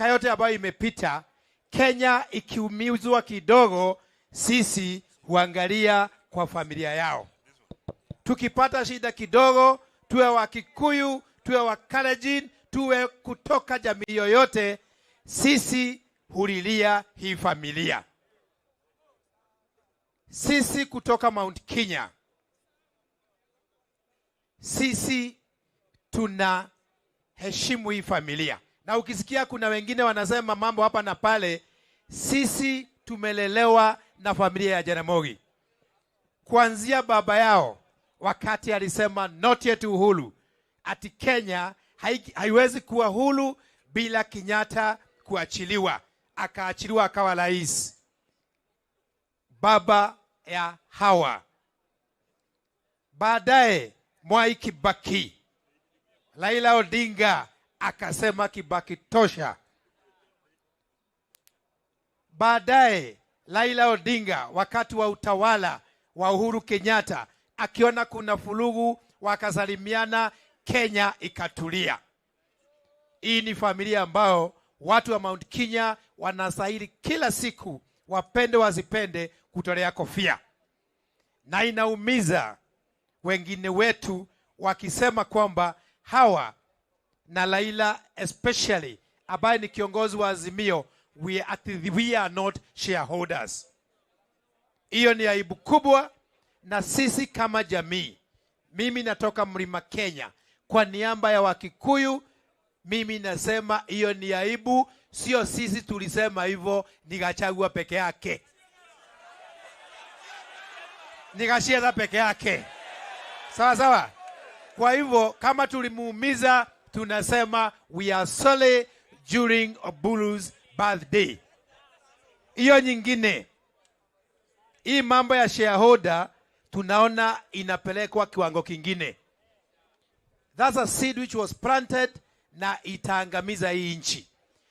Yote ambayo imepita, Kenya ikiumizwa kidogo, sisi huangalia kwa familia yao. Tukipata shida kidogo, tuwe wa Kikuyu, tuwe wa Kalenjin, tuwe kutoka jamii yoyote, sisi hulilia hii familia. Sisi kutoka Mount Kenya, sisi tuna heshimu hii familia, na ukisikia kuna wengine wanasema mambo hapa na pale, sisi tumelelewa na familia ya Jaramogi kuanzia baba yao wakati alisema not yet uhuru, ati Kenya haiwezi kuwa huru bila Kenyatta kuachiliwa, akaachiliwa akawa rais. Baba ya hawa. Baadaye Mwai Kibaki, Raila Odinga akasema Kibaki tosha. Baadaye Raila Odinga wakati wa utawala wa Uhuru Kenyatta akiona kuna vurugu, wakasalimiana, Kenya ikatulia. Hii ni familia ambao watu wa Mount Kenya wanastahili kila siku, wapende wasipende, kutolea kofia, na inaumiza wengine wetu wakisema kwamba hawa na Raila especially ambaye ni kiongozi wa Azimio, we are not shareholders. Hiyo ni aibu kubwa, na sisi kama jamii, mimi natoka Mlima Kenya, kwa niaba ya Wakikuyu, mimi nasema hiyo ni aibu. Sio sisi tulisema hivyo, ni Gachagua peke yake, ni Gachagua peke yake, sawa sawa. Kwa hivyo kama tulimuumiza, tunasema we are sorry during Oburu's birthday. Hiyo nyingine, hii mambo ya shareholder tunaona inapelekwa kiwango kingine. That's a seed which was planted na itaangamiza hii nchi.